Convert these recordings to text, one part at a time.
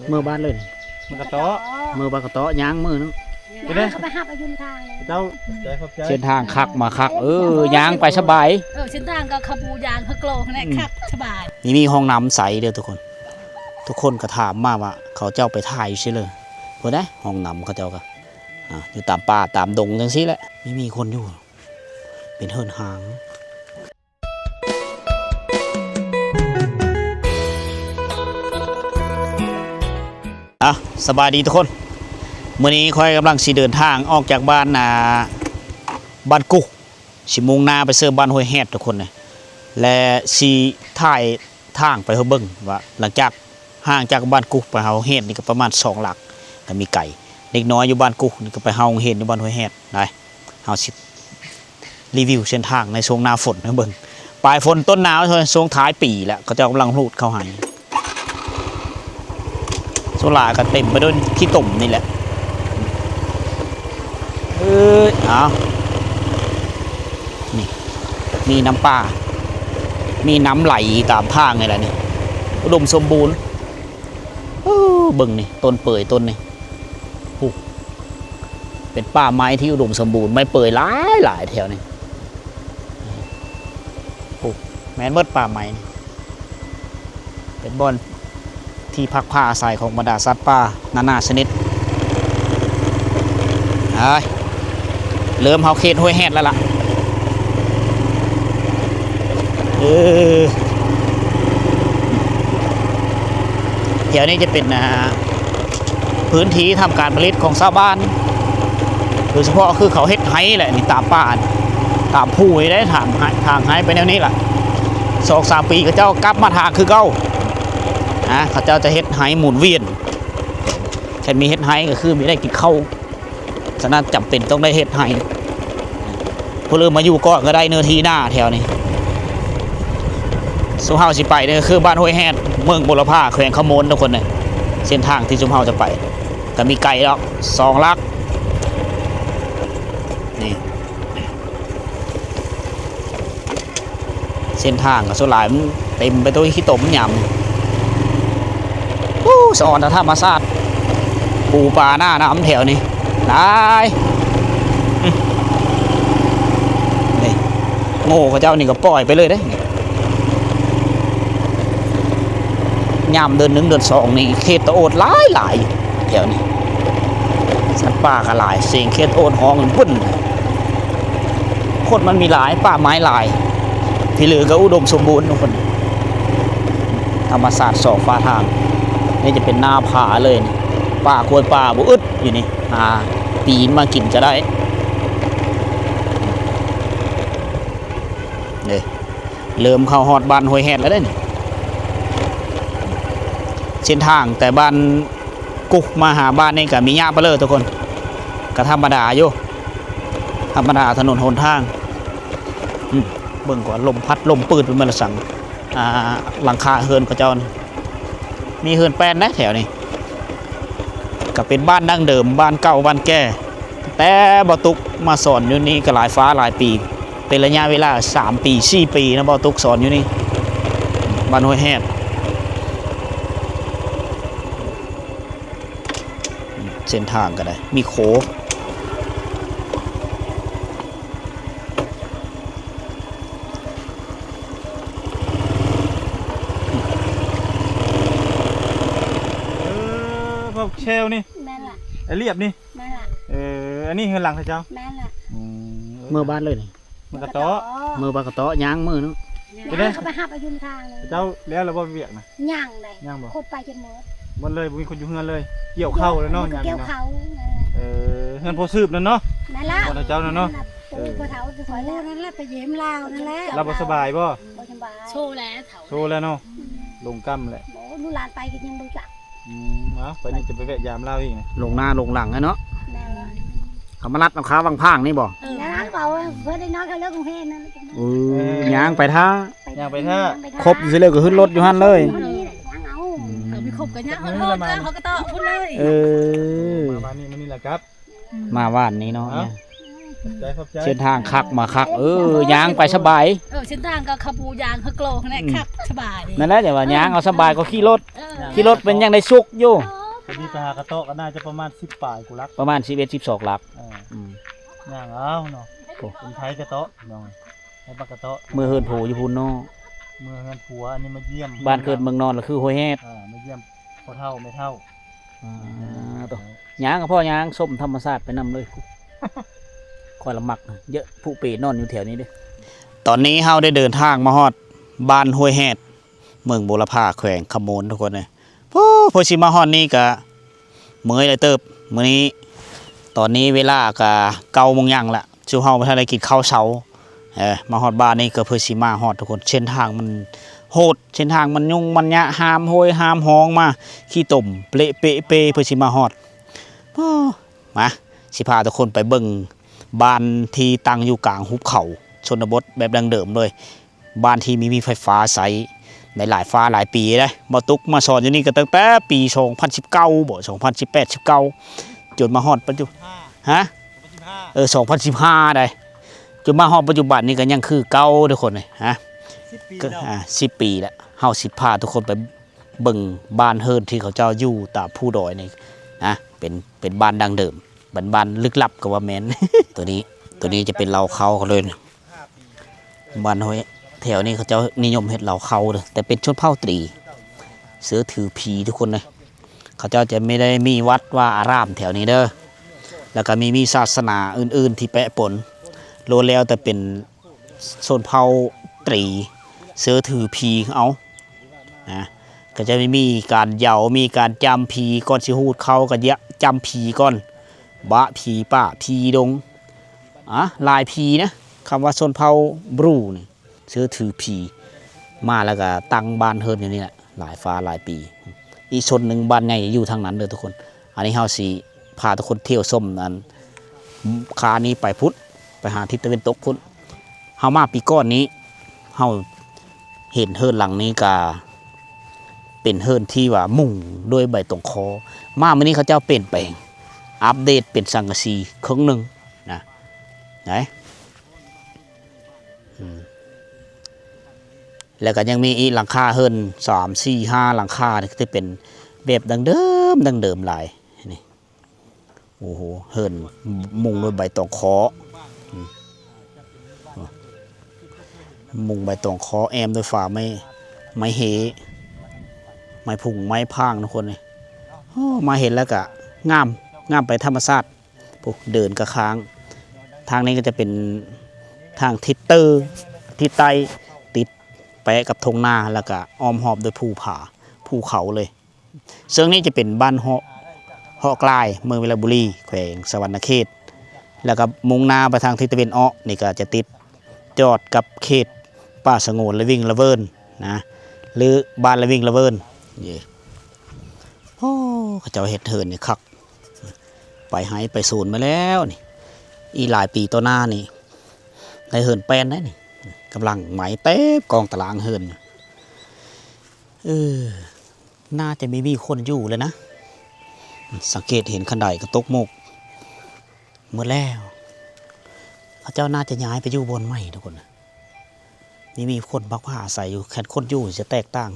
ເມືອບ້ານເລີຍນີ້ ມັນກະເຕາະ ເມືອບ້ານກະເຕາະ ຍ່າງເມືອເນາະ ໄປເດີ ເຂົາໄປຮັບເອົາຢູ່ທາງເລີຍ ເຈົ້າ ຂອບໃຈ ຂອບໃຈ ເສັ້ນທາງຄັກມາຄັກ ເອີ ຍ່າງໄປສະບາຍ ເອີ ເສັ້ນທາງກໍຂະປູຢາງ ຂະໂກລະແນະ ອືມ ຄັກສະບາຍ ນີ້ມີຫ້ອງນ້ຳໃສເດີທຸກຄົນ ທຸກຄົນກໍຖາມມາວ່າເຂົາເຈົ້າໄປຖ່າຍຢູ່ໃສເລີຍ ພຸ້ນເດ້ ຫ້ອງນ້ຳເຂົາເຈົ້າກໍ ອ່າ ຢູ່ຕາມປ່າຕາມດົງຈັ່ງຊີ້ແຫຼະ ມີ ມີຄົນຢູ່ ເປັນເຮືອນຮ້າງ. ອ່ະ ສະບາຍດີທຸກຄົນ ມື້ນີ້ຂ້ອຍກຳລັງຊິເດີນທາງອອກຈາກບ້ານ ອ່າ ບ້ານກຸ ຊິມຸ່ງໜ້າໄປເຊີບ້ານຫ້ວຍແຮດທຸກຄົນເອີຍ ແລະ ຊິຖ່າຍທາງໄປໃຫ້ເບິ່ງວ່າ ຫຼັງຈາກ ຫ່າງຈາກບ້ານກຸໄປຫາໂຮງຮຽນນີ້ກໍປະມານສອງຫຼັກ ກໍມີໄກ ເດັກນ້ອຍຢູ່ບ້ານກຸນີ້ກໍໄປເຮົາໂຮງຮຽນຢູ່ບ້ານຫ້ວຍແຮດໄດ໋ ເຮົາຊິຣີວິວເສັ້ນທາງໃນຊ່ວງໜ້າຝົນໃຫ້ເບິ່ງ ປາຍຝົນຕົ້ນໜາວ ຊ່ວງທ້າຍປີແລ້ວ ເຂົາເຈົ້າກຳລັງຮູດເຂົ້າໄຮ່ ສ່ວນຫຼາຍກໍເຕັມໄປດ້ວຍຂີ້ຕົມນີ້ແຫຼະ ເອີຍ ເອົາ ນີ້ ມີນ້ຳປ່າ ມີນ້ຳໄຫຼຕາມທາງນີ້ແຫຼະນີ້ ອຸດົມສົມບູນ ເອີ ເບິ່ງນີ້ ຕົ້ນເປີຍຕົ້ນນີ້ ໂອ້ ເປັນປ່າໄມ້ທີ່ອຸດົມສົມບູນ ໄມ້ເປີຍຫຼາຍໆ ແຖວນີ້ ໂອ້ ແມ່ນໝົດປ່າໄມ້ນີ້ ເປັນບ່ອນທີ່ພັກພາອາໄສຂອງບັນດາສັດປ່ານານາຊະນິດ ເອີຍ ເລີ່ມເຂົ້າເຂດຫ້ວຍແຮດແລ້ວລະ ເອີ ແຖວນີ້ຈະເປັນ ອ່າ ພື້ນທີ່ທຳການຜະລິດຂອງຊາວບ້ານ ໂດຍສະເພາະຄືເຂົາເຮັດໄຮ່ແຫຼະນີ້ ຕາມປ່າ ຕາມພູນີ້ເດ້ ທາງໄຮ່ ທາງໄຮ່ໄປແນວນີ້ລະ ສອງສາມປີເຂົາເຈົ້າກັບມາທາງຄືເກົ່າ ນະ ເຂົາເຈົ້າຈະເຮັດໄຮ່ໝູນວຽນ ຄັນມີເຮັດໄຮ່ກໍຄືມີໄດ້ກິນເຂົ້າ ສະນັ້ນຈຳເປັນຕ້ອງໄດ້ເຮັດໄຮ່ ຜູ້ອື່ນມາຢູ່ກ່ອນກໍໄດ້ເນື້ອທີ່ນາແຖວນີ້ ຊຸມເຮົາຊິໄປນີ້ກໍຄືບ້ານຫ້ວຍແຮດ ເມືອງບົວລະພາ ແຂວງຄຳມ່ວນທຸກຄົນເອີຍ ເສັ້ນທາງທີ່ຊຸມເຮົາຈະໄປ ກໍມີໄກດອກ ສອງຫຼັກ ນີ້ ເສັ້ນທາງກໍສ່ວນຫຼາຍມັນເຕັມໄປດ້ວຍຂີ້ຕົມຍາມນີ້ ໂອ້ ສະອອນທຳມະຊາດ ປູປາໜ້ານ້ຳແຖວນີ້ຫຼາຍ ອື ນີ້ ໂງ່ເຂົາເຈົ້ານີ້ກໍປ່ອຍໄປເລີຍເດ້ ຍາມເດືອນໜຶ່ງເດືອນສອງນີ້ ເຂດຕະໂອດຫຼາຍໆ ແຖວນີ້ ສັດປ່າກໍຫຼາຍ ສຽງເຂດຕະໂອດຮ້ອງປຶ້ນ ຄົນມັນມີຫຼາຍ ປ່າໄມ້ຫຼາຍ ທີ່ເຫຼືອກໍອຸດົມສົມບູນທຸກຄົນ ທຳມະຊາດສອງຝາທາງ ນີ້ຈະເປັນນາຜາເລີຍ ປ່າກ້ວຍປ່າບໍ່ອຶດຢູ່ນີ້ ຫາປີນມາກິນກໍໄດ້ ເດ້ ເລີ່ມເຂົ້າຮອດບ້ານຫ້ວຍແຮດແລ້ວເດ້ນີ້ ເສັ້ນທາງແຕ່ບ້ານ ກຸມາຫາບ້ານນີ້ກໍມີຫຍ້າປະເລີທຸກຄົນ ກໍທຳມະດາຢູ່ ທຳມະດາຖະໜົນຫົນທາງ ອື ເບິ່ງກ່ອນ ລົມພັດລົມປືດໄປໝົດລະສັງ ອ່າ ຫຼັງຄາເຮືອນເຂົາເຈົ້ານີ້ ມີເຮືອນແປ້ນເດ້ແຖວນີ້ ກໍເປັນບ້ານດັ້ງເດີມ ບ້ານເກົ່າບ້ານແກ່ ແຕ່ບ່າວຕຸກມາສອນຢູ່ນີ້ກໍຫຼາຍຟ້າຫຼາຍປີ ເປັນໄລຍະເວລາສາມປີ ສີ່ປີນະ ບ່າວຕຸກສອນຢູ່ນີ້ ບ້ານຫ້ວຍແຮດ ເສັ້ນທາງກໍໄດ້ມີໂຄ ເອີ ພວກແຊວນີ້ ແມ່ນລະ ໄອ້ລຽບນີ້ ແມ່ນລະ ເອີ ອັນນີ້ເຮືອນຫຼັງຂອງເຈົ້າ ແມ່ນລະ ອືມ ເມືອບ້ານເລີຍນີ້ ມັນກະເຕາະ ເມືອບ້ານກະເຕາະ ຍ່າງເມືອເນາະ ໄປເດີ ເຂົາໄປຮັບເອົາຢູ່ທາງເລີຍ ເຈົ້າແລ້ວລະບໍ່ວຽກນະ ຍັງໃດ ຍັງບໍ່ ຄົນໄປຈົນໝົດ ໝົດເລີຍ ບໍ່ມີຄົນຢູ່ເຮືອນເລີຍ ກ່ຽວເຂົ້າແລ້ວເນາະ ຍັງເນາະ ເອີ ເຮືອນພໍ່ສືບນັ້ນເນາະ ແມ່ນລະ ບ່ອນເຈົ້ານັ້ນເນາະ ແມ່ນລະ ເອີ ໂອ້ ພໍ່ເຖົ້າຢູ່ຂ້ອຍແລ້ວ ນັ້ນແຫຼະ ໄປຢ້ຽມລາວນັ້ນແຫຼະ ລາວບໍ່ສະບາຍບໍ່ ບໍ່ສະບາຍ ໂຊແລ້ວ ໂຊແລ້ວເນາະ ອືມ ລົງກ້ຳແຫຼະ ໂອ້ ລູກຫຼານໄປກໍຍັງບໍ່ຈັກ ອືມ ເອົາ ໄປນີ້ຈະໄປແວະຢາມລາວອີກນະ ລົງໜ້າລົງຫຼັງເນາະ ແມ່ນລະ ເຂົາມາລັດເອົາຄາວັງຜາງນີ້ບໍ່ ເອີ ນັ້ນເຂົາເພິ່ນໄດ້ນອນ ເຂົາເລີກໂຮງຮຽນນັ້ນ ອືມ ເອີ ຍ່າງໄປຖ້າ ຍ່າງໄປຖ້າ ຄົບຊິເລີກກໍຂຶ້ນລົດຢູ່ຫັ້ນເລີຍ ນີ້ແຫຼະ ຍ່າງເອົາ ອືມ ເຂົາມີຄົບກໍຍ່າງ ເຂົາກໍເຕາະພຸ້ນເລີຍ ເອີ ມາບ້ານນີ້ ມື້ນີ້ລະກັບ ມາບ້ານນີ້ເນາະ ເອົ້າ ເສັ້ນທາງຄັກມາຄັກ ເອີ ຍ່າງໄປສະບາຍ ເອີ ເສັ້ນທາງກໍຂະປູຢາງ ຂະໂກລະແນະ ອືມ ຄັກສະບາຍ ນັ້ນແຫຼະ ຢ່າວ່າຍ່າງເອົາສະບາຍກວ່າຂີ່ລົດ ເອີ ຂີ່ລົດເປັນຫຍັງໄດ້ສຸກຢູ່ ຕົວນີ້ໄປຫາກະເຕາະກໍໜ້າຈະປະມານສິບປາຍກວ່າຫຼັກ ປະມານສິບເອັດ ສິບສອງຫຼັກ. ເອີ ອືມ ຍ່າງເອົາເນາະ. ໂອ້ ເປັນໄທກະເຕາະພີ່ນ້ອງ ໄທບັກກະເຕາະ. ເມືອເຮືອນໂພຢູ່ພຸ້ນເນາະ ເມືອເຮືອນຜົວ. ອັນນີ້ມາຢ້ຽມ ບ້ານເກີດເມືອງນອນລະຄືຫ້ວຍແຮດ. ເອີ ມາຢ້ຽມພໍ່ເຖົ້າແມ່ເຖົ້າ. ອ່າ ໂຕ ຍ່າງກໍພໍຍ່າງຊົມທຳມະຊາດໄປນຳເລີຍ. ຂ້ອຍລະມັກເຍາະ ຜູ້ເປນອນຢູ່ແຖວນີ້ເດ້. ຕອນນີ້ເຮົາໄດ້ເດີນທາງມາຮອດບ້ານຫ້ວຍແຮດ ເມືອງບົວລະພາ ແຂວງຄຳມ່ວນ ທຸກຄົນເອີຍ. ໂອ້ ເພື່ອຊິມາຮອດນີ້ກະເມື່ອຍຫຼາຍເຕີບມື້ນີ້. ຕອນນີ້ເວລາກະເກົ້າໂມງຫຍັງລະ ຊຸມເຮົາບໍ່ທັນໄດ້ກິນເຂົ້າເຊົ້າ. ເອີ ມາຮອດບ້ານນີ້ກໍເພື່ອຊິມາຮອດ ທຸກຄົນ. ເສັ້ນທາງມັນໂຫດ ເສັ້ນທາງມັນຫຍຸ້ງມັນຍາກ ຫ້າມຫ້ວຍຫ້າມຮ່ອງມາ ຂີ້ຕົມເລະເປະເປ ເພື່ອຊິມາຮອດ. ໂອ້ ມາ ຊິພາທຸກຄົນໄປເບິ່ງບ້ານທີ່ຕັ້ງຢູ່ກາງຫຸບເຂົາ ຊົນນະບົດແບບດັ້ງເດີມເລີຍ. ບ້ານທີ່ມີ ມີໄຟຟ້າໃຊ້ໄດ້ຫຼາຍຟ້າຫຼາຍປີເດ້. ບໍ່ຕຸກມາສອນຢູ່ນີ້ກໍຕັ້ງແຕ່ປີສອງພັນສິບເກົ້າບໍ ສອງພັນສິບແປດ ສິບເກົ້າ ຈົນມາຮອດປັດຈຸ ຮະ? ເອີ ສອງພັນສິບຫ້າໄດ໋. ຈົນມາຮອດປັດຈຸບັນນີ້ກໍຍັງຄືເກົ່າ ທຸກຄົນເອີຍ ຮະ? ສິບປີແລ້ວ ອ່າ ສິບປີແລ້ວ. ເຮົາຊິພາທຸກຄົນໄປເບິ່ງບ້ານເຮືອນທີ່ເຂົາເຈົ້າຢູ່ຕາມພູດອຍນີ້ນະ ເປັນ ເປັນບ້ານດັ້ງເດີມ ບ້ານ ບ້ານລຶກລັບກໍວ່າແມ່ນ. ໂຕນີ້ ໂຕນີ້ຈະເປັນເລົ້າເຄົ້າເຂົາເລີຍ. ບ້ານຫ້ວຍ ແຖວນີ້ເຂົາເຈົ້ານິຍົມເຮັດເລົ້າເຄົ້າເດີ ແຕ່ເປັນຊົນເຜົ່າຕຣີ ເຊື່ອຖືຜີ ທຸກຄົນເອີຍ. ເຂົາເຈົ້າຈະບໍ່ໄດ້ມີວັດວາອາຣາມແຖວນີ້ເດີ ແລ້ວກໍມີ ມີສາສະໜາອື່ນໆທີ່ແປະປົນ ລ້ວນແລ້ວແຕ່ເປັນຊົນເຜົ່າຕຣີ ເຊື່ອຖືຜີເອົາ ນະ. ກໍຈະມີການເຍົາ ມີການຈ້ຳຜີ ກ່ອນຊິຫູດເຂົ້າກໍຈະຈ້ຳຜີກ່ອນ ບະຜີປ່າ ຜີດົງ ອາ ຫຼາຍຜີນະ. ຄຳວ່າຊົນເຜົ່າບຣູນີ້ ເຊື່ອຖືຜີ ມາແລ້ວກໍຕັ້ງບ້ານເຮືອນຢູ່ນີ້ແຫຼະ ຫຼາຍຟ້າຫຼາຍປີ. ອີກຊົນໜຶ່ງບ້ານໃຫຍ່ຢູ່ທາງນັ້ນເດີທຸກຄົນ. ອັນນີ້ເຮົາຊິພາທຸກຄົນທ່ຽວຊົມ ອັນ ຄານີ້ໄປພຸ້ນ ໄປຫາທິດຕາເວັນຕົກພຸ້ນ. ເຮົາມາປີກ່ອນນີ້ ເຮົາເຫັນເຮືອນຫຼັງນີ້ກະເປັນເຮືອນທີ່ວ່າມຸງດ້ວຍໃບຕອງຄໍ. ມາມື້ນີ້ເຂົາເຈົ້າປ່ຽນແປງ ອັບເດດເປັນສັງກະສີເຄິ່ງໜຶ່ງນະ ໄດ້. ອືມ ແລ້ວກໍຍັງມີອີກຫຼັງຄາເຮືອນ ສາມ ສີ່ ຫ້າ ຫຼັງຄາ ທີ່ເປັນແບບດັ້ງເດີມ ດັ້ງເດີມຫຼາຍນີ້. ໂອ້ໂຫ ເຮືອນມຸງດ້ວຍໃບຕອງຄໍ ອືມ ມຸງໃບຕອງຄໍ ແອ້ມດ້ວຍຝາໄມ້ ໄມ້ເຮ ໄມ້ພຸງ ໄມ້ພາງ ທຸກຄົນເອີຍ. ໂອ້ ມາເຫັນແລ້ວກະງາມ ງາມໄປທຳມະຊາດ. ໂອ້ ເດີນກະຄ້າງ ທາງນີ້ກໍຈະເປັນທາງທິດເຕີ ທິດໃຕ້ ຕິດແປະກັບທົ່ງນາ ແລ້ວກະອ້ອມຮອບດ້ວຍພູຜາ ພູເຂົາເລີຍ. ເຊິ່ງນີ້ຈະເປັນບ້ານເຫາະ ເຫາະກລາຍ ເມືອງວິລະບູລີ ແຂວງສະຫວັນນະເຂດ ແລ້ວກໍມຸ່ງໜ້າໄປທາງທິດຕາເວັນອອກ ນີ້ກໍຈະຕິດຈອດກັບເຂດປ່າສະຫງວນລະວິງລະເວີນນະ ຫຼື ບ້ານລະວິງລະເວີນ. ໂອ້ ເຂົາເຈົ້າເຮັດເຮືອນນີ້ຄັກ ໄປໄຮ່ໄປສວນມາແລ້ວນີ້ ອີກຫຼາຍປີຕໍ່ໜ້ານີ້ ໄດ້ເຮືອນແປ້ນໄດ໋ນີ້ ກຳລັງໄມ້ເຕັມກອງຕາລາງເຮືອນ. ເອີ ໜ້າຈະບໍ່ມີຄົນຢູ່ແລ້ວນະ ສັງເກດເຫັນຄັນໄດກໍຕົກໝົກໝົດແລ້ວ. ເຂົາເຈົ້າໜ້າຈະຍ້າຍໄປຢູ່ບ່ອນໃໝ່ທຸກຄົນນະ ນີ້ມີຄົນພັກພາອາໄສຢູ່ ແຕ່ຄົນຢູ່ຈະແຕກຕ່າງ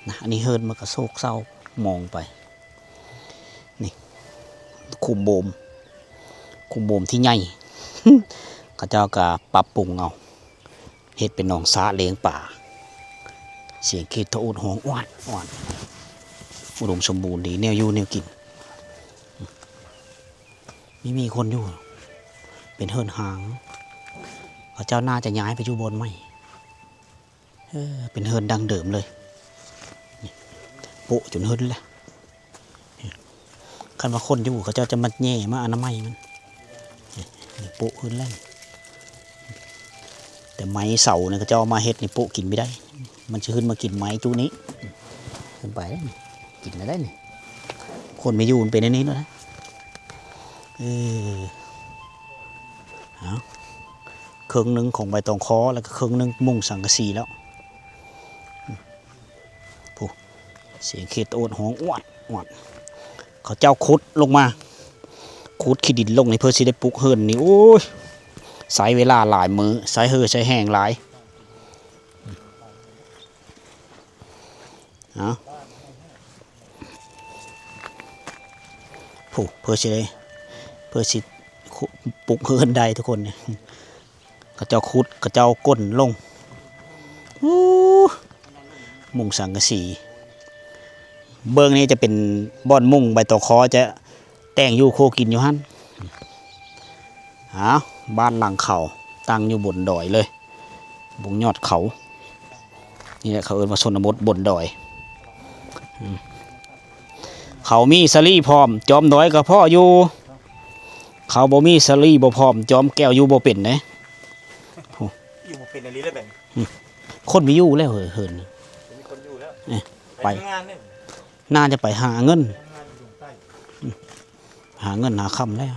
ນະ. ອັນນີ້ເຮືອນມັນກໍໂສກເສົ້າໝອງໄປ ນີ້ ຄຸ້ມໂບມ ຄຸ້ມໂບມທີ່ໃຫຍ່ ເຂົາເຈົ້າກໍປັບປຸງເອົາ ເຮັດເປັນໜອງສະລ້ຽງປາ ສຽງເຂດຕະໂອດຮ້ອງອວດອວດ ອຸດົມສົມບູນດີ ແນວຢູ່ແນວກິນ ມີ ມີຄົນຢູ່ ເປັນເຮືອນຮ້າງ ເຂົາເຈົ້າໜ້າຈະຍ້າຍໄປຢູ່ບ່ອນໃໝ່. ເອີ ເປັນເຮືອນດັ້ງເດີມເລີຍ ນີ້ ໂປະຈົນເຫີນແລ້ວ. ຄັນວ່າຄົນຢູ່ ເຂົາເຈົ້າຈະມາແຍ່ມາອະນາໄມມັນ ນີ້ ນີ້ໂປະຂຶ້ນແລ້ວ ແຕ່ໄມ້ເສົານີ້ ເຂົາເຈົ້າເອົາມາເຮັດນີ້ໂປະກິນບໍ່ໄດ້ ມັນຊິຂຶ້ນມາກິນໄມ້ຈຸນີ້ ຂຶ້ນໄປແລ້ວນີ້ ກິນແລ້ວໄດ໋ນີ້. ຄົນມາຢູ່ມັນເປັນແນວນີ້ແລ້ວນະ. ເອີ ເອົາ ເຄິ່ງໜຶ່ງຂອງໃບຕອງຄໍ ແລ້ວກໍເຄິ່ງໜຶ່ງມຸງສັງກະສີແລ້ວ. ຜູ້ ສຽງເຂດຕະໂອດຮ້ອງອວດອວດ ເຂົາເຈົ້າຂຸດລົງມາ ຂຸດຂີ້ດິນລົງນີ້ ເພື່ອຊິໄດ້ປຸກເຮືອນນີ້ ໂອ້ຍ ໃຊ້ເວລາຫຼາຍມື້ ໃຊ້ເຫື່ອໃຊ້ແຮງຫຼາຍ. ເອົາ ປູກ ເພື່ອຊິໄດ້ ເພື່ອຊິ ປຸກເຮືອນໄດ້ທຸກຄົນນີ້. ເຂົາເຈົ້າຂຸດ ເຂົາເຈົ້າກົ້ນລົງ. ໂອ້ ມຸງສັງກະສີ. ເບື້ອງນີ້ຈະເປັນບ່ອນມຸງໃບຕອງຄໍ ຈະແຕ່ງຢູ່ຄົວກິນຢູ່ຫັ້ນ. ອ້າວ ບ້ານຫຼັງເຂົາຕັ້ງຢູ່ບົນດອຍເລີຍ ບົນຍອດເຂົາ. ນີ້ແຫຼະເຂົາເອີ້ນວ່າຊົນນະບົດບົນດອຍ. ອືມ ເຂົາມີສາລີພ້ອມ ຈອມດອຍກໍພໍຢູ່. ເຂົາບໍ່ມີສາລີບໍ່ພ້ອມ ຈອມແກ້ວຢູ່ບໍ່ເປັນເດ້. ຢູ່ບໍ່ເປັນອີ່ຫຼີແລ້ວແບບນີ້. ອືມ ຄົນມີຢູ່ແລ້ວເຮີ້ຍ ເຮືອນ ມີຄົນຢູ່ແລ້ວ. ເອີ ໄປ ໄປທຳງານເດ້. ໜ້າຈະໄປຫາເງິນ ໄປທຳງານຢູ່ໃຕ້. ອືມ ຫາເງິນຫາຄຳແລ້ວ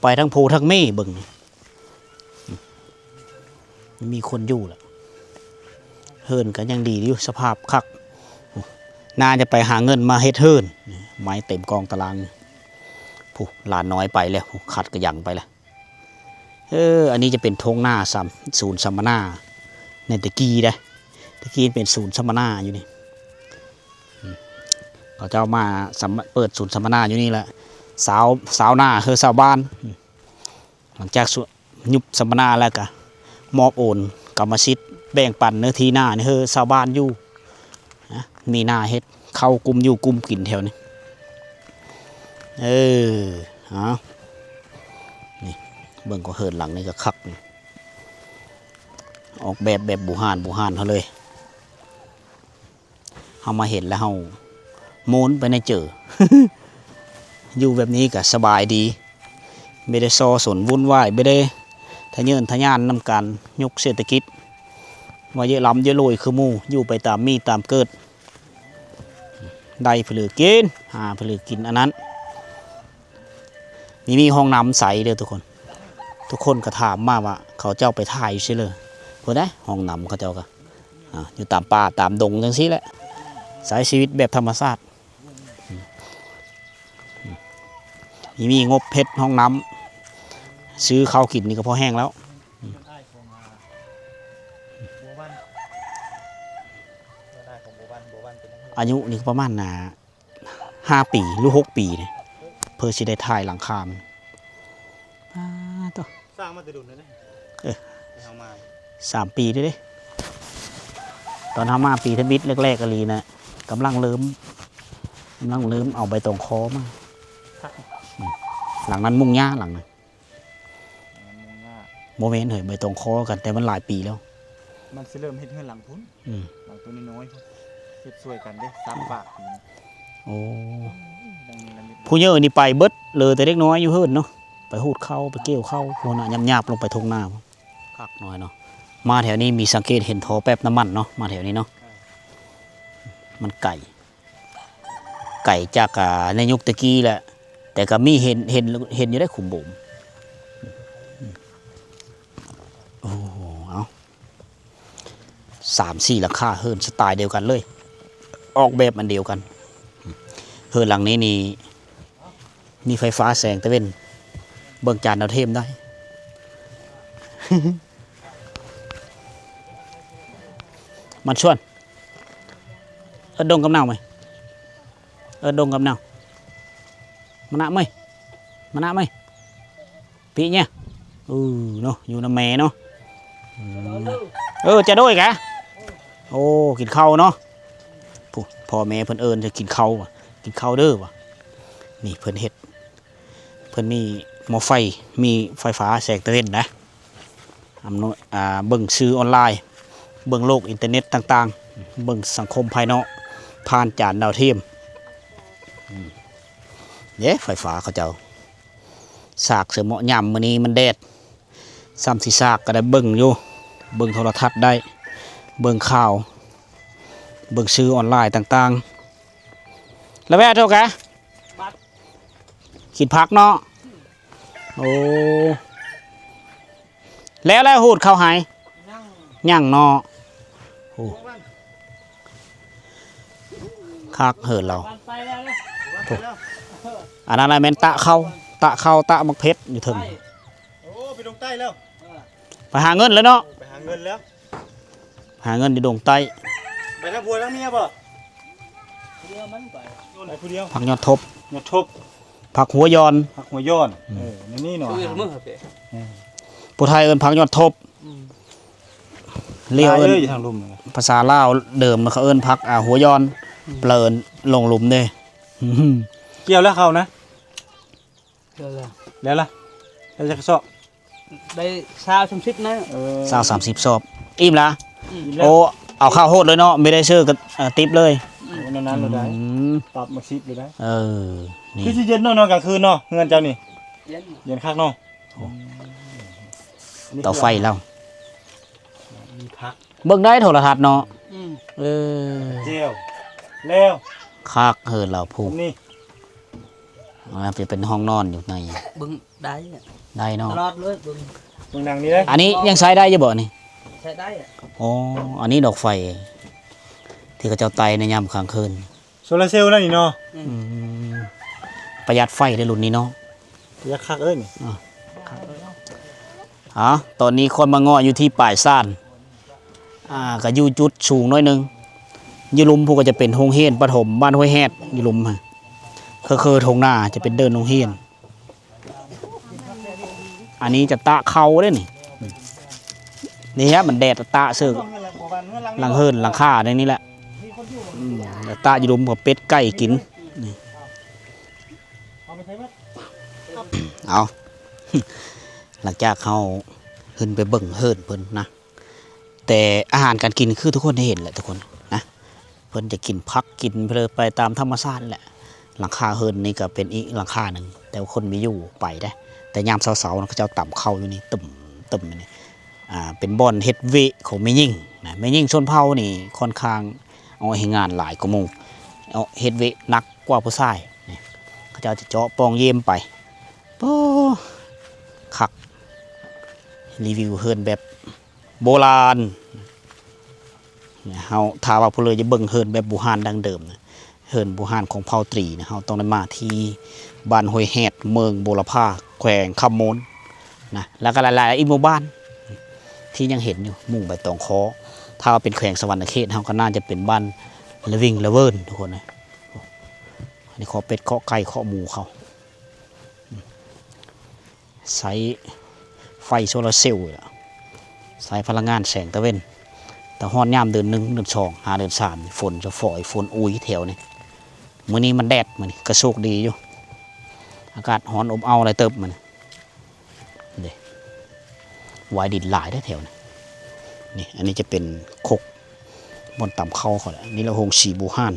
ໄປທັງຜູ້ທັງເມເບິ່ງ. ອືມ ມີຄົນຢູ່ແລ້ວ ເຮືອນກໍຍັງດີຢູ່ ສະພາບຄັກ. ໜ້າຈະໄປຫາເງິນມາເຮັດເຮືອນ. ໄມ້ເຕັມກອງຕະລາງ. ຜູ້ຫຼານນ້ອຍໄປແລ້ວ ຜູ້ຂັດກະຍັງໄປແລ້ວ. ເອີ ອັນນີ້ຈະເປັນທົ່ງນາສຳ ສູນສຳມະນາໃນແຕ່ກີ້ເດ້. ແຕ່ກີ້ເປັນສູນສຳມະນາຢູ່ນີ້. ອືມ ເຂົາເຈົ້າມາສຳ ເປີດສູນສຳມະນາຢູ່ນີ້ແຫຼະ ຊາວ ຊາວນາ ເຮີ ຊາວບ້ານ. ອືມ ຫຼັງຈາກ ຍຸບສຳມະນາແລ້ວກະມອບໂອນກຳມະສິດ ແບ່ງປັນເນື້ອທີ່ນາໃຫ້ເຮີຊາວບ້ານຢູ່ນະ ມີນາເຮັດເຂົ້າກຸ້ມຢູ່ກຸ້ມກິນແຖວນີ້. ເອີ ເອົາ ນີ້ ເບິ່ງກໍເຮືອນຫຼັງນີ້ກໍຄັກ ອອກແບບ ແບບບູຮານ ບູຮານເຮົາເລີຍ. ເຮົາມາເຫັນແລ້ວເຮົາໂມນໄປໃນເຈີ ຢູ່ແບບນີ້ກະສະບາຍດີ ບໍ່ໄດ້ສໍ້ສົນວຸ້ນວາຍ ບໍ່ໄດ້ທະເຍີນທະຍານນຳການຍົກເສດຖະກິດ ວ່າເຍາະລ້ຳເຍາະລວຍຄືໝູ່ ຢູ່ໄປຕາມມີຕາມເກີດ ໄດ້ຜະເຫຼືອກິນ ຫາຜະເຫຼືອກິນອັນນັ້ນ. ມີ ມີຫ້ອງນ້ຳໃສເດີ້ທຸກຄົນ. ທຸກຄົນກໍຖາມມາວ່າເຂົາເຈົ້າໄປຖ່າຍຢູ່ໃສເລີ ພຸ້ນໃດ໋ ຫ້ອງນ້ຳເຂົາເຈົ້າກໍ ອ່າ ຢູ່ຕາມປ່າຕາມດົງຈັ່ງຊີ້ແຫຼະ ໃຊ້ຊີວິດແບບທຳມະຊາດ. ອືມ ມີ ມີງົບເຮັດຫ້ອງນ້ຳ ຊື້ເຂົ້າກິນນີ້ກໍພໍແຮງແລ້ວ. ອາຍຸນີ້ປະມານ ອ່າ ຫ້າປີ ຫຼື ຫົກປີນີ້ ເພື່ອຊິໄດ້ຖ່າຍຫຼັງຄາມັນ. ປາໂທ້ ສ້າງມາແຕ່ດົນແລ້ວເດ້. ເອີ ແຕ່ເຮົາມາ ສາມປີແລ້ວເດ້. ຕອນເຮົາມາປີທຳອິດແລກໆ ອີ່ຫຼີນະ ກຳລັງເລີ່ມ ກຳລັງເລີ່ມເອົາໃບຕອງຄໍມາ. ອືມ ຫຼັງນັ້ນມຸງຫຍ້າ ຫຼັງນັ້ນ. ມັນຫຍ້າ ບໍ່ແມ່ນເຮີ້ຍ ໃບຕອງຄໍກັນ ແຕ່ມັນຫຼາຍປີແລ້ວ. ມັນຊິເລີ່ມເຮັດເຮືອນຫຼັງພຸ້ນ. ອືມ ຫຼັງໂຕນ້ອຍໆ ພຸ້ນ ເຮັດຊ່ວຍກັນເດ້ ສາມຝາກນີ້. ໂອ້ ຫຼັງນີ້ລະມິດ ຜູ້ເຍີະນີ້ໄປເບິດ ເຫຼືອແຕ່ເດັກນ້ອຍຢູ່ເຮືອນເນາະ ໄປຮູດເຂົ້າ ໄປກ່ຽວເຂົ້າ ພວກນັ້ນຫຍາບໆ ລົງໄປທົ່ງນາ. ຄັກນ້ອຍເນາະ ມາແຖວນີ້ມີສັງເກດເຫັນທໍ່ແປັບນ້ຳມັນເນາະ ມາແຖວນີ້ເນາະ. ມັນໄກ ໄກຈາກ ອ່າ ໃນຍຸກແຕ່ກີ້ແຫຼະ ແຕ່ກໍມີເຫັນ ເຫັນ ເຫັນຢູ່ໃນຂຸມໂບມ. ໂອ້ ເອົາ ສາມສີ່ຫຼັງຄາ ເຮືອນສະໄຕລ໌ດຽວກັນເລີຍ ອອກແບບອັນດຽວກັນ. ເຮືອນຫຼັງນີ້ນີ້ ມີໄຟຟ້າແສງຕາເວັນ ເບິ່ງຈານດາວທຽມໄດ້. ມັນຊວນ ເອີ້ນດົງກັບນາວໄໝ ເອີ້ນດົງກັບນາວ ມານະເມຍ ມານະເມຍ ປີເນຍ. ເອີເນາະ ຢູ່ນຳແມ່ເນາະ. ອືມ ເອີ ຈະໂດຍກະ ໂອ້ ກິນເຂົ້າເນາະ. ຜູ້ ພໍ່ແມ່ເພິ່ນເອີ້ນຈະກິນເຂົ້າ ກິນເຂົ້າເດີວ່າ. ນີ້ເພິ່ນເຮັດ ເພິ່ນມີໝໍ້ໄຟ ມີໄຟຟ້າແສງຕາເວັນນະ ອຳນວຍ ອ່າ ເບິ່ງສື່ອອນລາຍ ເບິ່ງໂລກອິນເຕີເນັດຕ່າງໆ ເບິ່ງສັງຄົມພາຍນອກ ຜ່ານຈານດາວທຽມ. ອືມ ເດ້ ໄຟຟ້າເຂົາເຈົ້າ ສາກເສີມເໝາະ ຍາມມື້ນີ້ມັນແດດ ສ່ຳຊິສາກກໍໄດ້ເບິ່ງຢູ່ ເບິ່ງໂທລະທັດໄດ້ ເບິ່ງຂ່າວ ເບິ່ງສື່ອອນລາຍຕ່າງໆ. ລະແວະໂທກະ ກິນຜັກເນາະ. ໂອ້ ແລ້ວ ແລ້ວ ຫູດເຂົ້າໄຮ່ ຍັງ ຍັງເນາະ. ໂອ້ ຄັກເຫີນລາວ. ໂອ້ ອັນນັ້ນນະແມ່ນຕະເຂົ້າ ຕະເຂົ້າ ຕະໝາກເຜັດຢູ່ເທິງ. ໂອ້ ໄປດົງໃຕ້ແລ້ວ ໄປຫາເງິນແລ້ວເນາະ ໄປຫາເງິນແລ້ວ. ຫາເງິນຢູ່ດົງໃຕ້ ໄປທັງຜົວທັງເມຍບໍ່? ໄປຜູ້ດຽວ ໄປຜູ້ດຽວ. ຜັກຍອດທົບ ຍອດທົບ ຜັກຫົວຢອນ ຜັກຫົວຢອນ ອືມ ເອີ ໃນນີ້ເນາະ ຄືມື້ເດ້ ເອີ ຜູ້ໄທເອີ້ນຜັກຍອດທົບ ອືມ ລຽວເອີ້ນ ຫຼາຍເລີຍຢູ່ທາງລຸ່ມນີ້ ພາສາລາວເດີມເຂົາເອີ້ນຜັກ ອ່າ ຫົວຢອນ ອືມ ເພິ່ນເອີ້ນລົງລຸ່ມເດ້ ກ່ຽວແລ້ວເຂົ້ານະ ແລ້ວລະ ແລ້ວລະ ໄດ້ຈັກສອບ? ໄດ້ຊາວສາມສິບນະ ເອີ ຊາວສາມສິບສອບ ອີ່ມລະ ອີ່ມແລ້ວ ໂອ້ ເອົາເຂົ້າໂຫດເລີຍເນາະ ບໍ່ໄດ້ຊື້ກະຕິບເລີຍ ອືມ ໂອ້ ນັ້ນໆ ໂລດໄດ໋ ອືມ ປັບມາສິບໂລດໄດ໋ ເອີ ນີ້ ຄືຊິເຢັນເນາະ ນອນກາງຄືນເນາະ ເຮືອນເຈົ້ານີ້ ເຢັນ ເຢັນຄັກເນາະ ໂອ້ ເຕົາໄຟລາວ ມີຜັກ ເບິ່ງໄດ້ໂທລະທັດເນາະ ອືມ ເອີ ແຈ່ວ ແລ້ວ ຄັກເຮີລາວພູ ນີ້ ອ່າ ຈະເປັນຫ້ອງນອນຢູ່ໃນ ເບິ່ງໄດ້ ໄດ້ເນາະ ຕະຫຼອດເລີຍ ເບິ່ງ ເບິ່ງໜັງນີ້ເດ້ ອັນນີ້ຍັງໃຊ້ໄດ້ຢູ່ບໍ່ນີ້? ໃຊ້ໄດ້ ອໍ ອັນນີ້ດອກໄຟ ທີ່ເຂົາເຈົ້າໄຕ້ໃນຍາມກາງຄືນ ໂຊລາເຊວນັ້ນນີ້ເນາະ ອືມ ອືມ ປະຢັດໄຟເດ້ລຸ້ນນີ້ເນາະ ປະຢັດຄັກເອີຍນີ້ ອາ ຕອນນີ້ຂ້ອຍມາເງາະຢູ່ທີ່ປາຍຊານ ອ່າ ກະຢູ່ຈຸດສູງໜ້ອຍໜຶ່ງ ຢູ່ລຸ່ມພຸ້ນກະຈະເປັນໂຮງຮຽນປະຖົມບ້ານຫ້ວຍແຮດ ຢູ່ລຸ່ມຫັ້ນ ເຄີໆ ທົ່ງນາຈະເປັນເດີ່ນໂຮງຮຽນ ອັນນີ້ຈະຕາກເຂົ້າເດ້ນີ້ ນີ້ຮະ ມັນແດດຕາກເສີກຫຼັງເຮືອນຫຼັງຄາໃນນີ້ແຫຼະ ອືມ ຕາກຢູ່ລຸ່ມກະເປັດໄກ່ກິນ ນີ້ ເອົາ ຫຼັງຈາກເຮົາຂຶ້ນໄປເບິ່ງເຮືອນເພິ່ນນະ ແຕ່ອາຫານການກິນຄືທຸກຄົນໄດ້ເຫັນແຫຼະທຸກຄົນນະ ເພິ່ນຈະກິນຜັກກິນເພີໄປຕາມທຳມະຊາດແຫຼະ ຫຼັງຄາເຮືອນນີ້ກະເປັນອີກຫຼັງຄາໜຶ່ງ ແຕ່ວ່າຄົນມີຢູ່ໄປເດ້ ແຕ່ຍາມເຊົ້າໆ ເຂົາເຈົ້າຕຳເຂົ້າຢູ່ນີ້ ຕຶ້ມໆ ນີ້ ອ່າ ເປັນບ່ອນເຮັດເວະຂອງແມ່ຍິງນະ ແມ່ຍິງຊົນເຜົ່ານີ້ຄ່ອນຂ້າງເອົາແຮງງານຫຼາຍກວ່າໝູ່ ເຮັດເວະໜັກກວ່າຜູ້ຊາຍ ນີ້ ເຂົາເຈົ້າຈະເຈາະປ່ອງເຢມໄປ ໂອ້ ຄັກ ຣີວິວເຮືອນແບບ ໂບລານ ເຮົາ ຖ້າວ່າຜູ້ເລີຍຢາກເບິ່ງເຮືອນແບບບູຮານດັ້ງເດີມນະ ເຮືອນບູຮານຂອງເຜົ່າຕຣີນະ ເຮົາຕ້ອງໄດ້ມາທີ່ບ້ານຫ້ວຍແຮດ ເມືອງບົວລະພາ ແຂວງຄຳມ່ວນນະ ແລ້ວກະຫຼາຍໆອີກໝູ່ບ້ານທີ່ຍັງເຫັນຢູ່ ມຸງໃບຕອງຄໍ້ ຖ້າວ່າເປັນແຂວງສະຫວັນນະເຂດ ເຮົາກະໜ້າຈະເປັນບ້ານລະວິງລະເວີນທຸກຄົນນະ ອັນນີ້ເຄາະເປັດເຄາະໄກ່ເຄາະໝູເຂົາ. ໃຊ້ໄຟໂຊລາເຊວນີ້ລະ ໃຊ້ພະລັງງານແສງຕາເວັນ ແຕ່ຮອດຍາມເດືອນໜຶ່ງ ເດືອນສອງ ຫາເດືອນສາມ ຝົນຈະຝອຍ ຝົນອຸຍແຖວນີ້ ມື້ນີ້ມັນແດດ ມື້ນີ້ກະໂຊກດີຢູ່ ອາກາດຮ້ອນອົບເອົ້າຫຼາຍເຕີບມື້ນີ້ ເດ້ ວາຍດິນຫຼາຍເດ້ແຖວນີ້ ນີ້ ອັນນີ້ຈະເປັນຄົກບ່ອນຕຳເຂົ້າເຂົາແຫຼະ ນີ້ລະໂຮງສີບູຮານ.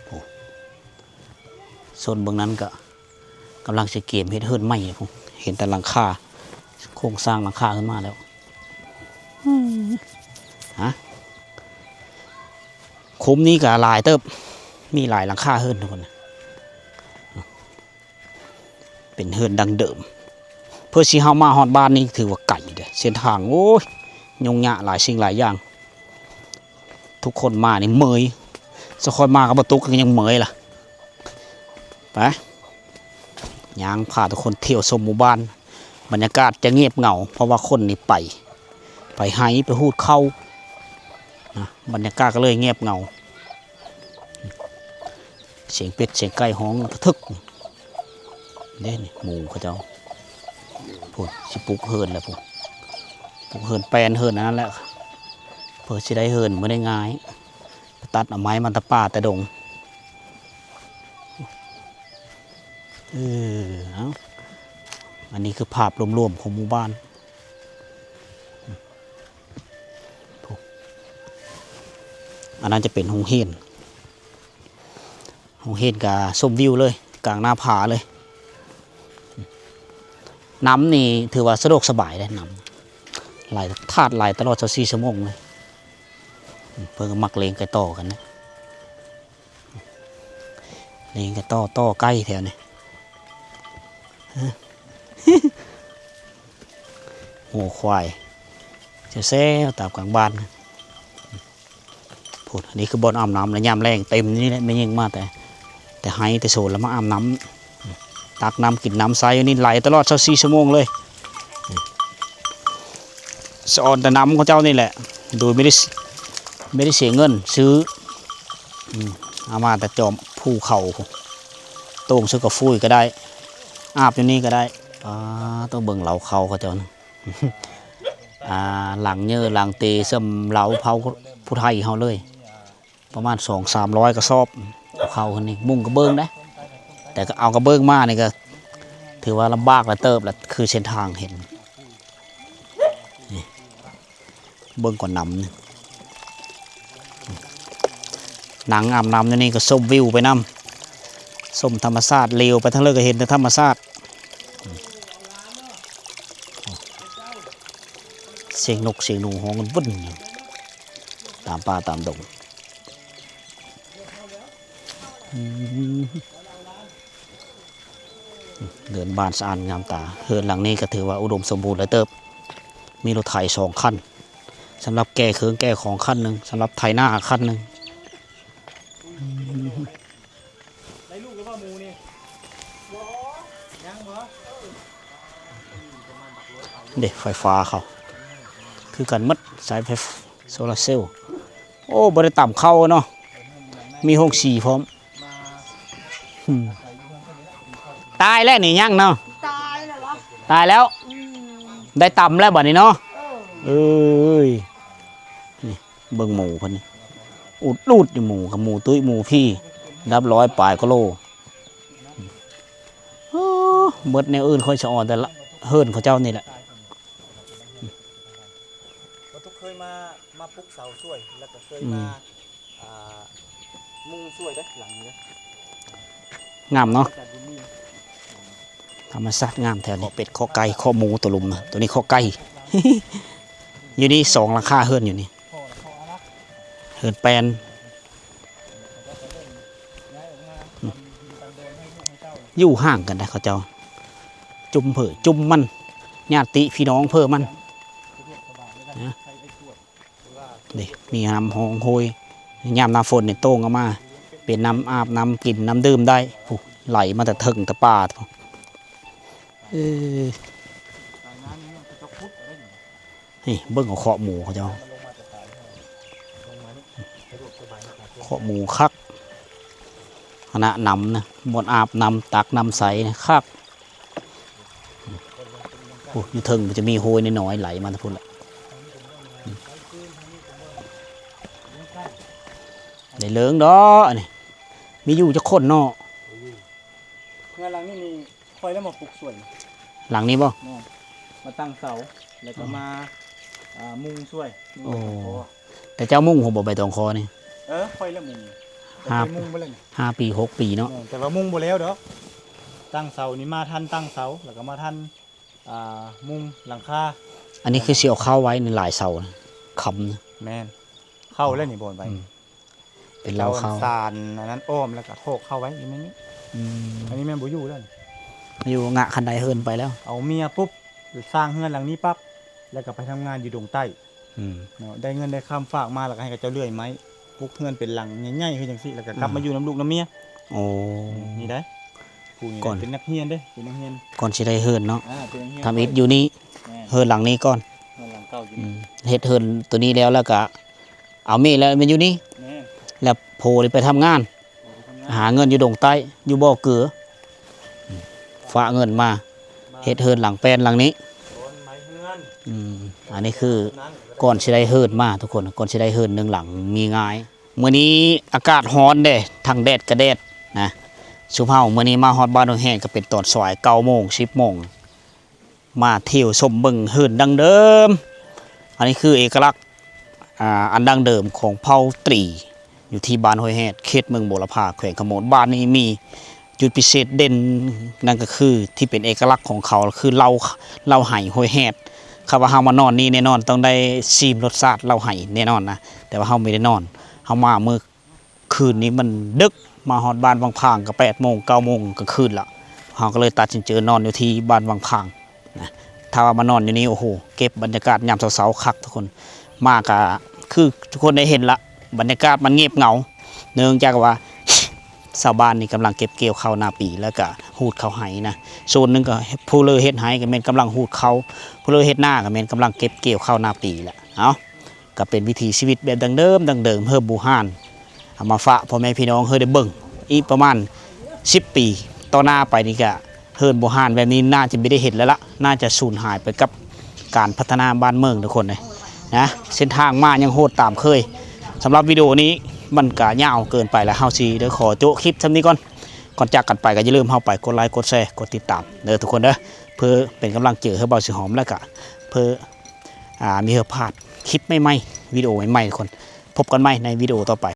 ໂອ້ ໂຊນເບື້ອງນັ້ນກະກຳລັງຊິກຽມເຮັດເຮືອນໃໝ່ພຸ້ນ ເຫັນແຕ່ຫຼັງຄາ ໂຄງສ້າງຫຼັງຄາຂຶ້ນມາແລ້ວ ຮະ ຄຸ້ມນີ້ກະຫຼາຍເຕີບ ມີຫຼາຍຫຼັງຄາເຮືອນທຸກຄົນ. ເປັນເຮືອນດັ້ງເດີມ ເພື່ອຊິເຮົາມາຮອດບ້ານນີ້ຖືວ່າໄກເດ້ ເສັ້ນທາງ ໂອ້ຍ ຫຍຸ້ງຍາກຫຼາຍສິ່ງຫຼາຍຢ່າງ ທຸກຄົນມານີ້ເມື່ອຍ ສະຂ້ອຍມາກະບໍ່ຕົກ ກະຍັງເມື່ອຍລະ ໄປ ຍ່າງພາທຸກຄົນທ່ຽວຊົມໝູ່ບ້ານ ບັນຍາກາດຈະງຽບເຫງົາ ເພາະວ່າຄົນນີ້ໄປ ໄປໄຮ່ ໄປຮູດເຂົ້ານະ ບັນຍາກາດກະເລີຍງຽບເຫງົາ. ສຽງເປັດສຽງໄກ່ຮ້ອງລະທະທຶກ ເດ້ນີ້ ໝູເຂົາເຈົ້າ ພຸ້ນ ຊິປຸກເຮືອນແລ້ວພຸ້ນ ປຸກເຮືອນແປນເຮືອນອັນນັ້ນແຫຼະ ເພື່ອຊິໄດ້ເຮືອນບໍ່ໄດ້ງ່າຍ ໄປຕັດເອົາໄມ້ມາແຕ່ປ່າແຕ່ດົງ ເອີ ເອົ້າ ອັນນີ້ຄືພາບລວມໆຂອງໝູ່ບ້ານ. ອັນນັ້ນຈະເປັນໂຮງຮຽນ ໂຮງຮຽນກະຊົມວິວເລີຍ ກາງໜ້າຜາເລີຍ ນ້ຳນີ້ຖືວ່າສະດວກສະບາຍເດ້ ນ້ຳ ໄຫຼ ທາດໄຫຼຕະຫຼອດຊາວສີ່ຊົ່ວໂມງເລີຍ ເພິ່ນກະມັກລ້ຽງໄກ່ຕໍ່ກັນນະ. ນີ້ກະຕໍ່ ຕໍ່ໄກ່ແຖວນີ້ ງົວຄວາຍແຊວໆຕາມກາງບ້ານ ພຸ້ນ ອັນນີ້ຄືບ່ອນອາບນ້ຳ ລະຍາມແລ້ງເຕັມນີ້ແຫຼະ ແມ່ຍິງມາແຕ່ ແຕ່ໄຮ່ແຕ່ສວນລະມາອາບນ້ຳ ຕັກນ້ຳກິນນ້ຳໃຊ້ ນີ້ໄຫຼຕະຫຼອດຊາວສີ່ຊົ່ວໂມງເລີຍ. ສະອອນແຕ່ນ້ຳຂອງເຈົ້ານີ້ແຫຼະ ໂດຍບໍ່ໄດ້ ບໍ່ໄດ້ເສຍເງິນຊື້ ອືມ ເອົາມາແຕ່ຈອມພູເຂົາພຸ້ນ ໂຕ ລົງໃສ່ກະຟຸຍກໍໄດ້ ອາບຢູ່ນີ້ກໍໄດ້. ອາ ຕ້ອງເບິ່ງເລົ້າເຂົ້າເຂົາເຈົ້ານະ ອາ ຫຼັງເຍີຫຼັງເຕສ່ຳເລົ້າເຜົ່າຜູ້ໄທເຮົາເລີຍ. ປະມານສອງສາມຮ້ອຍກະສອບ ເຂົ້າຫັ້ນນີ້ ມຸງກະເບື້ອງເດ້ ແຕ່ກໍເອົາກະເບື້ອງມານີ້ກໍຖືວ່າລຳບາກຫຼາຍເຕີບລະ ຄືເສັ້ນທາງເຫັນ ນີ້ ເບິ່ງກ່ອນນຳນີ້ ນັ່ງອາບນ້ຳຢູ່ນີ້ກໍຊົມວິວໄປນຳ ຊົມທຳມະຊາດ ຫຼຽວໄປທາງເລີກກໍເຫັນແຕ່ທຳມະຊາດ. ສຽງນົກສຽງໜູຮ້ອງວຸ້ນຕາມປ່າຕາມດົງ. ອືມ ເຮືອນບ້ານສະອາດງາມຕາ. ເຮືອນຫຼັງນີ້ກໍຖືວ່າອຸດົມສົມບູນຫຼາຍເຕີບ. ມີລົດໄຖສອງຄັນ ສຳລັບແກ່ເຄື່ອງແກ່ຂອງຄັນໜຶ່ງ, ສຳລັບໄຖນາຄັນໜຶ່ງ. ອືມ ໄດ້ລູກແລ້ວບໍ່ໝູ່ນີ້? ບໍ່ ຍັງບໍ່? ເດ້ ໄຟຟ້າເຂົາຄືກັນໝົດ ສາຍໄຟໂຊລາເຊວ. ໂອ້ ບໍ່ໄດ້ຕຳເຂົ້າເນາະ ມີໂຮງສີພ້ອມ. ອືມ ຕາຍແລ້ວນີ້ ຍັງເນາະ? ຕາຍແລ້ວຫວາ? ຕາຍແລ້ວ. ອືມ ໄດ້ຕຳແລ້ວບັດນີ້ເນາະ. ເອີ ເອີຍ ນີ້ ເບິ່ງໝູເພິ່ນນີ້ ອຸດລູດຢູ່ໝູ ກັບໝູຕຸ້ຍໝູພີ່ ດັບຮ້ອຍປາຍກວ່າໂລ. ໂອ້ ເບິດແນວອື່ນຄ່ອຍສະອອນ ແຕ່ລະເຮືອນເຂົາເຈົ້ານີ້ແຫຼະ. ບໍ່ຕຸກເຄີຍມາ ມາປຸກເສົາຊ່ວຍ ແລ້ວກໍເຄີຍ ອືມ ມາ ອ່າ ມຸງຊ່ວຍເດ້ ຫຼັງນີ້ເດ້. ງາມເນາະ ທຳມະຊາດງາມແທ້ນີ້. ເປັດ ຄອກໄກ່ ຄອກໝູ ຕົວລຸ່ມນະ ຕົວນີ້ຄອກໄກ່. ຢູ່ນີ້ສອງຫຼັງຄາເຮືອນຢູ່ນີ້ ເຮືອນແປ້ນ. ຢູ່ຫ່າງກັນໄດ໋ ເຂົາເຈົ້າ ຈຸມເຜີຈຸມມັນ ຍາດຕິພີ່ນ້ອງເຜີມັນນະ. ນີ້ ມີນ້ຳຮອງໂຮຍ ຍາມໜ້າຝົນນີ້ໂຕ່ງອອກມາ ເປັນນ້ຳອາບ ນ້ຳກິນ ນ້ຳດື່ມໄດ້. ຜູ້ ໄຫຼມາແຕ່ເທິງແຕ່ປ່າ. ເອີ ນີ້ ເບິ່ງເອົາຄອກໝູເຂົາເຈົ້າ ຄອກໝູຄັກ ອັນນະ ນ້ຳນະ ບ່ອນອາບນ້ຳ ຕັກນ້ຳໃສນະ ຄັກ. ໂອ້ ຢູ່ເທິງມັນຈະມີໂຮຍນ້ອຍໆ ໄຫຼມາແຕ່ພຸ້ນລະ. ໄດ້ເລີງດອກ ອັນນີ້ ມີຢູ່ຈັກຄົນເນາະ? ເຮືອນຫຼັງນີ້ນີ້ ຂ້ອຍແລ້ວມາປຸກຊ່ວຍ. ຫຼັງນີ້ບໍ່? ແມ່ນ ມາຕັ້ງເສົາ ແລ້ວກໍ ອໍ ມາ ອ່າ ມຸງຊ່ວຍ. ໂອ້ ແຕ່ເຈົ້າມຸງພຸ້ນບໍ່ ໃບຕອງຄໍນີ້? ເອີ ຂ້ອຍແລ້ວມຸງ ແຕ່ຂ້ອຍມຸງບໍ່ແລ້ວນີ້ ຫ້າປີ ຫົກປີເນາະ. ແມ່ນ ແຕ່ວ່າມຸງບໍ່ແລ້ວດອກ ຕັ້ງເສົານີ້ ມາທັນຕັ້ງເສົາ ແລ້ວກໍມາທັນ ອ່າ ມຸງຫຼັງຄາ. ອັນນີ້ຄືຊິເອົາເຂົ້າໄວ້ນີ້ ຫຼາຍເສົານະ ຄ້ຳນະ. ແມ່ນ ເຂົ້າແລ້ວນີ້ ບ່ອນໄວ້ ອືມ ເປັນເລົ້າເຂົ້າ ສານອັນນັ້ນອ້ອມ ແລ້ວກໍໂຄກເຂົ້າໄວ້ຢູ່ໃນນີ້. ອືມ ອັນນີ້ແມ່ນບໍ່ຢູ່ແລ້ວ ຢູ່ງະຄັນໄດເຮືອນໄປແລ້ວ. ເອົາເມຍປຸບ ສ້າງເຮືອນຫຼັງນີ້ປັບ ແລ້ວກໍໄປທຳງານຢູ່ດົງໃຕ້. ອືມ ເນາະ ໄດ້ເງິນໄດ້ຄຳຝາກມາ ແລ້ວກໍໃຫ້ເຂົາເຈົ້າເລື່ອຍໄມ້ ປຸກເຮືອນເປັນຫຼັງໃຫຍ່ໆ ຄືຈັ່ງຊີ້ ແລ້ວກໍກັບ ອືມ ມາຢູ່ນຳລູກນຳເມຍ. ໂອ້ ນີ້ໄດ໋ ຜູ້ນີ້ ກ່ອນ ເປັນນັກຮຽນເດ້ ເປັນນັກຮຽນ ກ່ອນຊິໄດ້ເຮືອນເນາະ. ອ່າ ເປັນນັກຮຽນ ທຳອິດຢູ່ນີ້ ແມ່ນ ເຮືອນຫຼັງນີ້ກ່ອນ ເຮືອນຫຼັງເກົ່າຢູ່ ອື ນີ້ ເຮັດເຮືອນໂຕນີ້ແລ້ວ ແລ້ວກໍ ເອົາເມຍແລ້ວມາຢູ່ນີ້ ແມ່ນ ແລ້ວໂພນີ້ໄປທຳງານ ໄປທຳງານ ຫາເງິນຢູ່ດົງໃຕ້ ຢູ່ບໍ່ເກືອ ຝາກເງິນມາ ມາເຮັດເຮືອນຫຼັງແປ້ນຫຼັງນີ້. ອືມ ອັນນີ້ຄືກ່ອນຊິໄດ້ເຮືອນມາທຸກຄົນ ກ່ອນຊິໄດ້ເຮືອນໜຶ່ງຫຼັງມີງ່າຍ. ມື້ນີ້ອາກາດຮ້ອນເດ້ ທັງແດດກະແດດນະ ຊຸມເຮົາມື້ນີ້ມາຮອດບ້ານຫ້ວຍແຮດ ກໍເປັນຕອນສວາຍ ເກົ້າໂມງ ສິບໂມງ ມາທ່ຽວຊົມເບິ່ງເຮືອນດັ້ງເດີມ. ອັນນີ້ຄືເອກະລັກ ອ່າ ອັນດັ້ງເດີມຂອງເຜົ່າຕຣີ ຢູ່ທີ່ບ້ານຫ້ວຍແຮດ ເຂດເມືອງບົວລະພາ ແຂວງຄຳມ່ວນ. ບ້ານນີ້ມີຈຸດພິເສດເດັ່ນ ນັ້ນກໍຄືທີ່ເປັນເອກະລັກຂອງເຂົາ ຄືເຫຼົ້າ ເຫຼົ້າໄຫຫ້ວຍແຮດ. ຄຳວ່າເຮົາມານອນນີ້ແນ່ນອນຕ້ອງໄດ້ຊີມລົດຊາດເຫຼົ້າໄຫແນ່ນອນນະ ແຕ່ວ່າເຮົາບໍ່ໄດ້ນອນ ເຮົາມາມື້ ຄືນນີ້ມັນດຶກ ມາຮອດບ້ານວັງພາງກໍແປດໂມງ ເກົ້າໂມງກາງຄືນລະ ເຮົາກໍເລີຍຕັດສິນໃຈນອນຢູ່ທີ່ບ້ານວັງພາງນະ. ຖ້າວ່າມານອນຢູ່ນີ້ ໂອ້ໂຫ ເກັບບັນຍາກາດຍາມເຊົ້າໆຄັກທຸກຄົນ. ມາກະຄືທຸກຄົນໄດ້ເຫັນລະ ບັນຍາກາດມັນງຽບເຫງົາ ເນື່ອງຈາກວ່າຊາວບ້ານນີ້ກຳລັງເກັບກ່ຽວເຂົ້ານາປີ ແລ້ວກະຮູດເຂົ້າໄຮ່ນະ. ໂຊນໜຶ່ງກໍຜູ້ເລີເຮັດໄຮ່ກໍແມ່ນກຳລັງຮູດເຂົ້າ ຜູ້ເລີເຮັດນາກໍແມ່ນກຳລັງເກັບກ່ຽວເຂົ້ານາປີແຫຼະ. ເອົາ ກໍເປັນວິຖີຊີວິດແບບດັ້ງເດີມ ດັ້ງເດີມ ເຮີບບູຮານ ເອົາມາຝາກພໍ່ແມ່ພີ່ນ້ອງເຮົາໄດ້ເບິ່ງ. ອີກປະມານສິບປີ ຕໍ່ໜ້າໄປນີ້ກະເຮືອນບູຮານແບບນີ້ໜ້າຈະບໍ່ໄດ້ເຫັນແລ້ວລະ ໜ້າຈະສູນຫາຍໄປກັບການພັດທະນາບ້ານເມືອງທຸກຄົນເອີຍນະ. ເສັ້ນທາງມາຍັງໂຫດຕາມເຄີຍ. ສຳລັບວິດີໂອນີ້ມັນກະຍາວເກີນໄປແລ້ວ ເຮົາຊິໄດ້ຂໍໂຈະຄລິບສ່ຳນີ້ກ່ອນ. ກ່ອນຈາກກັນໄປກໍຢ່າລືມເຮົາໄປກົດໄລ ກົດແຊ ກົດຕິດຕາມເດີທຸກຄົນເດີ ເພື່ອເປັນກຳລັງໃຈໃຫ້ບ່າວສີຫອມ ແລະກະເພື່ອ ອ່າ ມີເພື່ອພາດຄລິບໃໝ່ໆ ວິດີໂອໃໝ່ໆ ທຸກຄົນ. ພົບກັນໃໝ່ໃນວິດີໂອຕໍ່ໄປ.